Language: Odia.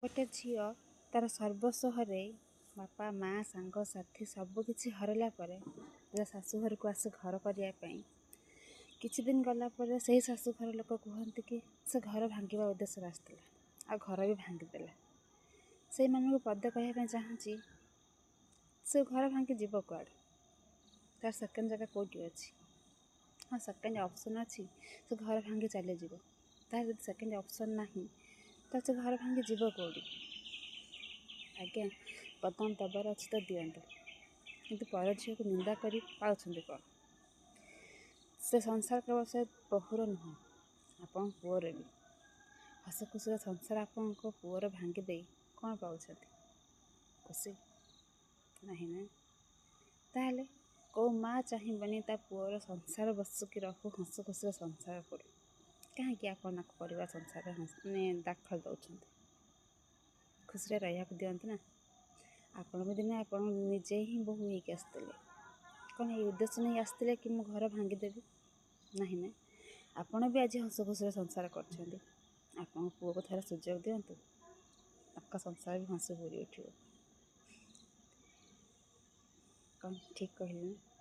ଗୋଟେ ଝିଅ ତା'ର ସର୍ବସ୍ୱ ହରେଇ, ବାପା ମା ସାଙ୍ଗସାଥି ସବୁକିଛି ହରାଇଲା ପରେ ଯେତେବେଳେ ଶାଶୁଘରକୁ ଆସେ ଘର କରିବା ପାଇଁ, କିଛି ଦିନ ଗଲା ପରେ ସେହି ଶାଶୁଘର ଲୋକ କୁହନ୍ତି କି ସେ ଘର ଭାଙ୍ଗିବା ଉଦ୍ଦେଶ୍ୟରେ ଆସିଥିଲା ଆଉ ଘର ବି ଭାଙ୍ଗିଦେଲା। ସେଇମାନଙ୍କୁ ପଦେ କହିବା ପାଇଁ ଚାହୁଁଛି, ସେ ଘର ଭାଙ୍ଗି ଯିବ କୁଆଡ଼େ? ତାର ସେକେଣ୍ଡ ଜାଗା କେଉଁଠି ଅଛି? ହଁ, ସେକେଣ୍ଡ ଅପସନ୍ ଅଛି, ସେ ଘର ଭାଙ୍ଗି ଚାଲିଯିବ। ତାର ଯଦି ସେକେଣ୍ଡ ଅପସନ୍ ନାହିଁ ତ ସେ ଘର ଭାଙ୍ଗି ଯିବ କେଉଁଠି? ଆଜ୍ଞା, ବଦନାମ ଦେବାର ଅଛି ତ ଦିଅନ୍ତୁ, କିନ୍ତୁ ପର ଝିଅକୁ ନିନ୍ଦା କରି ପାଉଛନ୍ତି କ'ଣ? ସେ ସଂସାର କେବଳ ସେ ବୋହୂର ନୁହଁ, ଆପଣଙ୍କ ପୁଅର ବି। ହସ ଖୁସିର ସଂସାର ଆପଣଙ୍କ ପୁଅର ଭାଙ୍ଗି ଦେଇ କ'ଣ ପାଉଛନ୍ତି? ଖୁସି ନାହିଁ ନା? ତାହେଲେ କେଉଁ ମା ଚାହିଁବନି ତା ପୁଅର ସଂସାର ବସିକି ରହୁ, ହସ ଖୁସିର ସଂସାର କରୁ? କାହିଁକି ଆପଣ ତାଙ୍କ ପରିବାର ସଂସାରରେ ମାନେ ଦାଖଲ ଦେଉଛନ୍ତି? ଖୁସିରେ ରହିବାକୁ ଦିଅନ୍ତୁ ନା। ଆପଣ ବି ଦିନେ ଆପଣ ନିଜେ ହିଁ ବୋହୂ ହେଇକି ଆସିଥିଲେ। କ'ଣ ଏଇ ଉଦ୍ଦେଶ୍ୟ ନେଇ ଆସିଥିଲେ କି ମୁଁ ଘର ଭାଙ୍ଗିଦେବି? ନାହିଁ ନା? ଆପଣ ବି ଆଜି ହସ ଖୁସିରେ ସଂସାର କରୁଛନ୍ତି। ଆପଣଙ୍କ ପୁଅକୁ ଥରେ ସୁଯୋଗ ଦିଅନ୍ତୁ, ତାଙ୍କ ସଂସାର ବି ହସ ଭରି ଉଠିବ। କ'ଣ ଠିକ୍ କହିଲି ନା?